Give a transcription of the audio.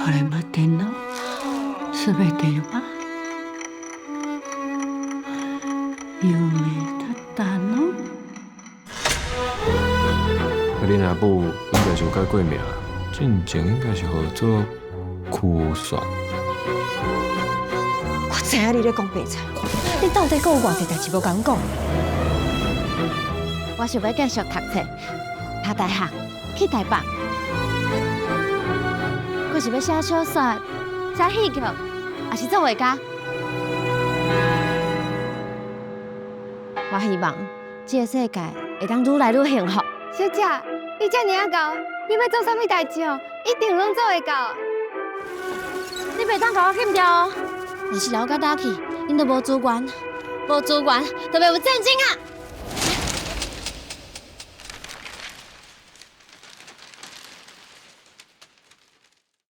これまでの全ては夢だったの？恁阿母應該是有改過名，進前應該是號做曲雪。我知影你咧講白賊，你到底閣有偌濟代誌無共阮講？我想欲繼續讀冊，讀大學，去台北。閣是欲寫小說、寫戲劇，抑是做畫家？我希望這个世界會當愈來愈幸福。小姐，你遮爾仔𠢕，你欲做啥物代誌哦？一定攏做會到。你袂當共我禁掉哦！若是留較早去，𪜶就無資源，無資源就袂有戰爭啊！